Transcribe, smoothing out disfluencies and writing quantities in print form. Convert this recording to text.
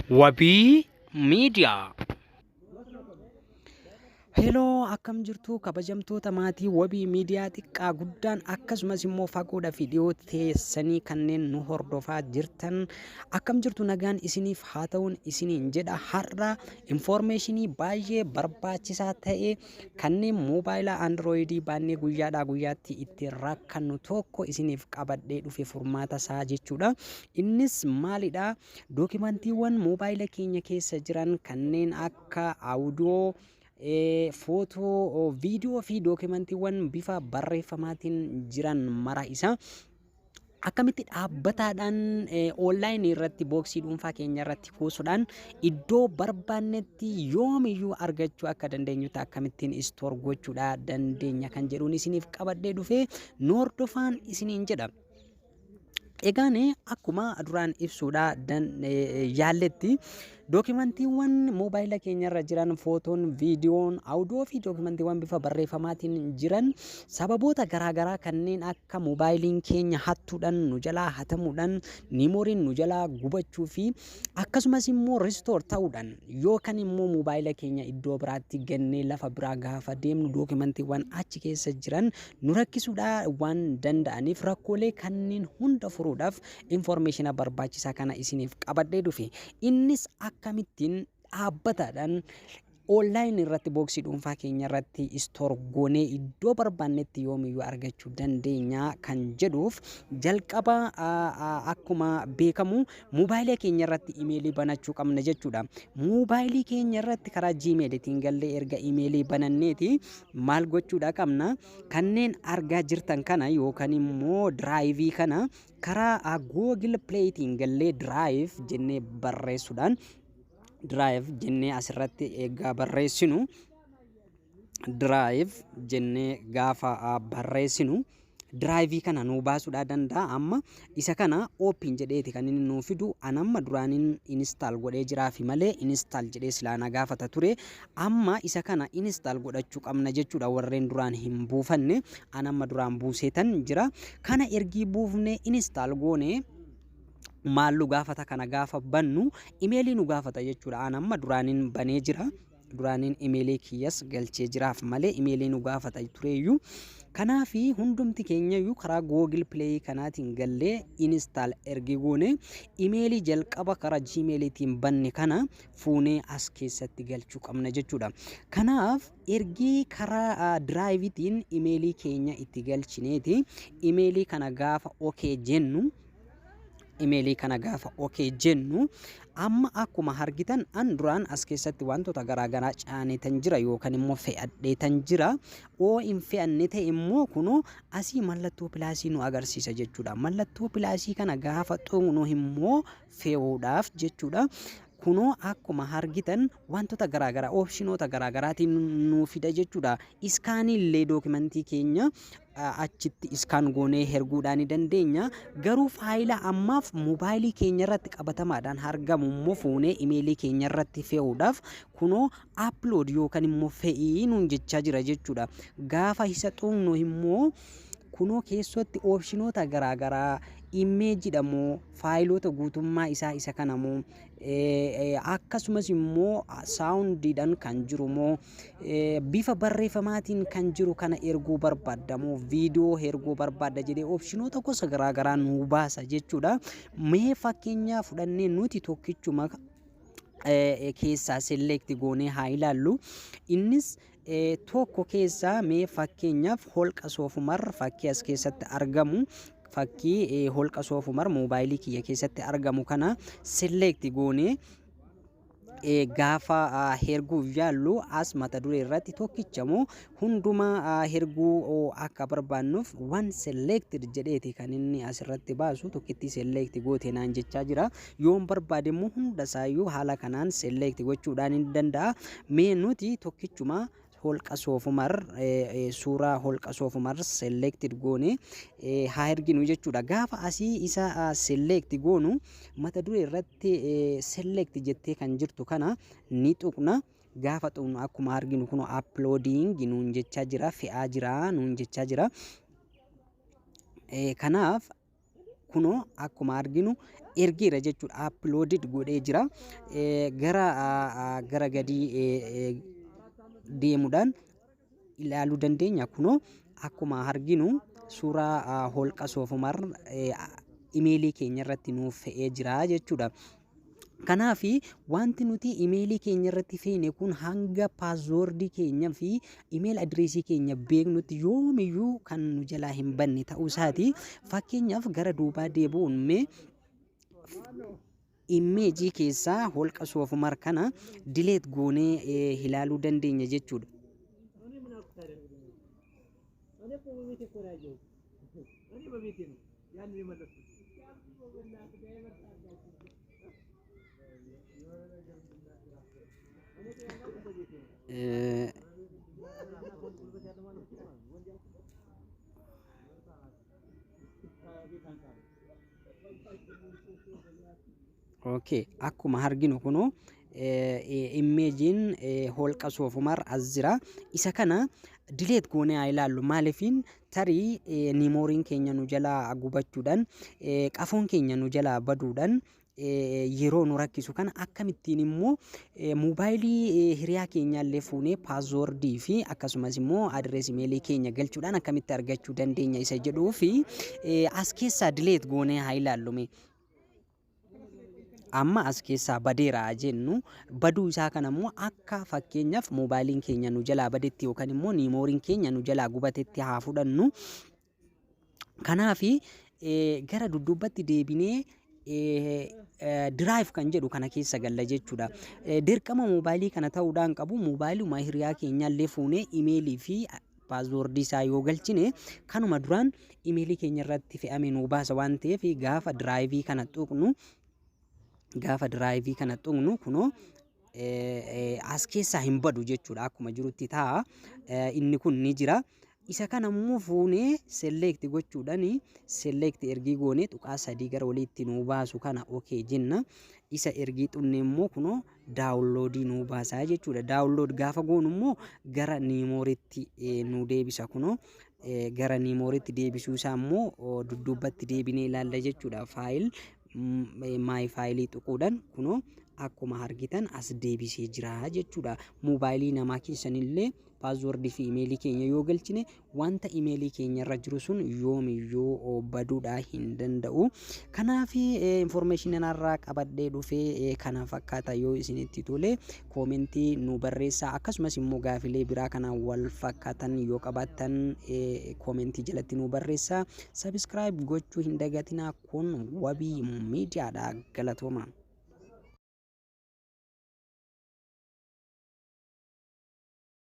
Wabii Miidiyaa. Hello, akkam jirtu kabajamtoota maatii Wabii Miidiyaa, xiqqaa guddaan, akkasumas immoo fagoodhaa fi dhiyoo teessanii kanneen nu hordofaa jirtan, akkam jirtu? Nagaan isiniif haa ta'uun isiniin jedha. Har'a informationii baay'ee barbaachisaa ta'e kanneen moobaayilaa Androidii baannee guyyaadhaa guyyaatti itti rakkannu tokko isiniif qabadhee dhufe, furmaata isaa jechuudha. Innis maalidha? Dookimantiiwwan moobaayila keenya keessa jiran kanneen akka audio, footoo, viidiyoo fi dookimantiiwwan bifa barreeffamaatiin jiran mara isaa akkamitti dhaabbataadhaan onlineii irratti boxii dhuunfaa keenya irratti kuusuudhaan iddoo barbaannetti yoomiyyuu argachuu akka dandeenyutti akkamittiin store gochuudha dandeenya kan jedhuun isiniif qabadhee dhufee, nu hordofaan isiniin jedha. Egaan akkuma duraan ibsuudha yaalletti, dookimantiiwwan moobaayila keenya irra jiran, footoon, viidiyoon, audio fi dookimantiiwwan bifa barreeffamaatiin jiran sababoota garaagaraa kanneen akka moobaayiliin keenya hattuudhaan nu jalaa hatamuudhaan, memoryn nu jalaa gubachuu fi akkasumas immoo restore ta'uudhaan, yookaan immoo moobaayila keenya iddoo biraatti gannee lafa biraa gaafa deemnu dookimantiiwwan achi keessa jiran nu rakkisuudhaa waan danda'aniif, rakkoolee kanneen hunda furuudhaaf informationa barbaachisaa kana isiniif qabadhee dhufe. Innis akkamittiin dhaabbataadhaan online irratti boxii dhuunfaa keenya irratti store goonee iddoo barbaannetti yoomiyyuu argachuu dandeenya kan jedhuuf, jalqaba akkuma beekamu moobaayilii keenya irratti imeelii banachuu qabna jechuudha. Moobaayilii keenya irratti karaa Gmailiitiin gallee erga imeelii bananneeti maal gochuudha qabna? Kanneen argaa jirtan kana yookaan immoo Driveii kana karaa Google Playtiin gallee Drive jennee barreessuudhaan, Drive jennee asirratti egaa barreessinu, Drive jennee gaafa barreessinu Driveii kana nuu baasuudhaa danda'a. Amma isa kana open jedheeti kan inni nuu fidu. An amma duraaniin install godhee jiraafi malee install jedhee silaa na gaafata ture. Amma isa kana install godhachuu qabna jechuudha, warreen duraan hin buufanne. An amma duraan buuseetan jira. Kana ergii buufne install goone maal nu gaafata? Kana gaafa bannu imeelii nu gaafata jechuudha. An amma duraaniin banee jira. Duraaniin imeelii kiyyas galchee jiraaf malee imeelii nu gaafata tureeyyuu. Kanaafi hundumti keenyayyuu karaa Google Play kanaatiin gallee install ergi goone imeelii jalqaba karaa Gmailiitiin banne kana fuunee as keessatti galchuu qabna jechuudha. Kanaaf ergii karaa Driveitiin imeelii keenya itti galchineeti imeelii kana gaafa okay jennu, imeelii kana gaafa okay jennu, amma akkuma argitan an duraan as keessatti wantoota garaagaraa caaneetan jira yookaan immoo fe'adheetan jira. Oo hin fe'anne ta'e immoo kunoo asii mallattoo plusii nu agarsiisa jechuudha. Mallattoo plusii kana gaafa tuqnu immoo fe'uudhaaf jechuudha. Kunoo akkuma argitan wantoota garaagaraa optionoota garaagaraatiin nuu fida jechuudha. Scanii illee dookimantii keenya achitti scan goonee erguudhaa ni dandeenya. Garuu faayila ammaaf moobaayilii keenya irratti qabatamaadhaan argamu immoo fuunee imeelii keenya irratti fe'uudhaaf kunoo upload yookaan immoo fe'ii nuun jechaa jira jechuudha. Gaafa isa tuqnu immoo kunoo keessatti optionoota garaagaraa, imageiidha moo, faayiloota guutummaa isaa isa kana moo, akkasumas immoo soundiidhaan kan jiru moo, bifa barreeffamaatiin kan jiru kana erguu barbaadda moo, viidiyoo erguu barbaadda jedhee optionoota gosa garaagaraa nuu baasa jechuudha. Mee fakkeenyaa fudhannee nuti tokkichuma keessaa select goonee haa ilaallu. Innis tokko keessaa mee fakkeenyaaf Holqa Soofumar, fakkii as keessatti argamu, fakkii Holqa Soofumar moobaayilii kiyya keessatti argamu kana select goonee gaafa erguuf yaallu, as mata duree irratti tokkicha moo hundumaa erguu akka barbaannuuf one selected jedheeti kan inni asirratti baasu. Tokkittii select goote naan jechaa jira. Yoon barbaade immoo hunda isaayyuu haala kanaan select gochuudhaan ni danda'a. Mee nuti tokkichuma Holqa Soofumar, suuraa Holqa Soofumar selected goone haa erginu jechuudha. Gaafa asii isa select goonu mata duree irratti select jettee kan jirtu kana ni tuqna. Gaafa tuqnu akkuma arginu kun uploading nuun jechaa jira, fe'aa jira nuun jechaa jira. Kanaaf Kunoo akkuma arginu ergeera jechuudha. Uploaded godhee jira. Gara gadii deemuudhaan ilaaluu dandeenya. Kunoo akkuma arginu suuraa holqa Soofumar imeelii keenya irratti nuuf fe'ee jira jechuudha. Kanaaf wanti nuti imeelii keenya irratti feene kun hanga paaswoordii keenya fi email address keenya beeknutti yoomiyyuu kan nu jalaa hin banne ta'uu isaati. Fakkeenyaaf gara duubaa deebi'uun mee image keessaa holqa Soofumar kana delete goonee ilaaluu dandeenya jechuudha. Okay, akkuma arginu kunoo imageiin holqa Soofumar as jira. Isa kana delete goonee haa ilaallu. Maaliifiin tarii memoryn keenya nu jalaa gubachuudhaan, qafoon keenya nu jalaa baduudhaan yeroo nu rakkisu kana akkamittiin immoo moobaayilii hiriyaa keenyaallee fuunee passwordii fi akkasumas immoo address imeelii keenya galchuudhaan akkamitti argachuu dandeenya isa jedhuu fi as keessaa delete goonee haa ilaallu. Amma as keessaa badeera jennu, baduu isaa kana immoo akka fakkeenyaaf moobaayiliin keenya nu jalaa badetti yookaan immoo memoryn keenya nu jalaa gubatetti haa fudhannu. Kanaaf gara dudduubatti deebinee drive kan jedhu kana keessa galla jechuudha. Dirqama moobaayilii kana ta'uudhaan qabu, moobaayiluma hiriyaa keenyaallee fuunee imeelii fi passwordii isaa yoo galchine kanuma duraan imeelii keenya irratti fe'ame nuu baasa waan ta'eef, gaafa drive kana tuqnu kunoo as keessaa hin badu jechuudha, akkuma jirutti ta'a. Inni kun ni jira. Isa kana immoo fuunee select gochuudhaan, select ergii goonee tuqaa sadii gara oliitti nuu baasu kana okay jenna. Isa ergii xunne immoo kunoo downloadii nuu baasaa jechuudha. Download gaafa goonu immoo gara memorytti nu deebisa. Kunoo gara memorytti deebisuu isaa immoo dudduubatti deebinee ilaalla jechuudha. File, my file tuquudhaan kunoo akkuma argitan as deebisee jira jechuudha. Moobaayilii namaa keessanillee passwordii fi imeelii keenya yoo galchine wanta imeelii keenya irra jiru sun yoomiyyuu baduudhaa hin danda'u. Kanaaf information irraa qabadhee dhufee kana fakkaata. Yoo isinitti tole commentii nu barreessaa, akkasumas immoo gaafilee biraa kanaan wal fakkaatan yoo qabaattan commentii jalatti nu barreessaa. Subscribe gochuu hin dagatinaa. Kun Wabii Miidiyaadha. Galatooma.